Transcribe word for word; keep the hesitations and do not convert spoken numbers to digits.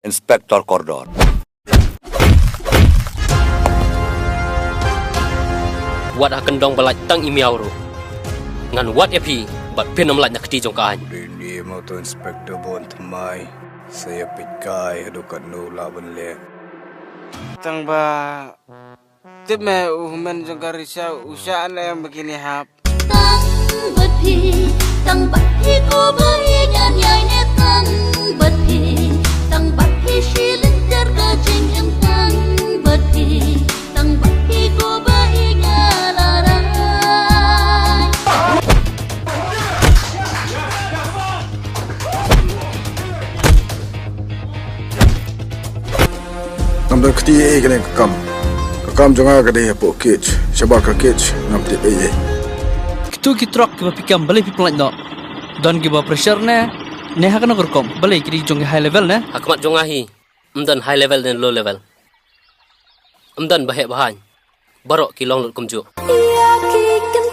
Inspector Kordor. Wat ha kyndong ba lait tang i miaw ruh, ngan wad ïa phi bad phin ym lait na kti jong ka aiñ. Dei ne mo to Inspector Bon Thymmai, sa ïa peit kai haduh katno lah ban leh. Tang ba tip me u hynmen jong ka Risha u shah ne em ba kine hap. Tang bad phi, tang bad phi ko ba ïeit ngan ïai ne tang bad phi, tang bad phi shi lynter ka jingim tang bad phi, tang bad phi ko ba ïeit nga la rai. Ngam don kti ei kane ka kam. Ka kam jong nga ka dei hapoh cage. Shabar ka cage ngam tip ei ei. Kitu ki truck kiba phi kem balei phi pynlait noh? Don kiba pressure ne? Ne ha kano ka rukom? Balei ki dei jong ki high level ne? Ha khmat jong nga hi. Ym don high level ne low level. Ym don ba heh ba haiñ. Baroh ki long lut kumjuh. Ïa ki kin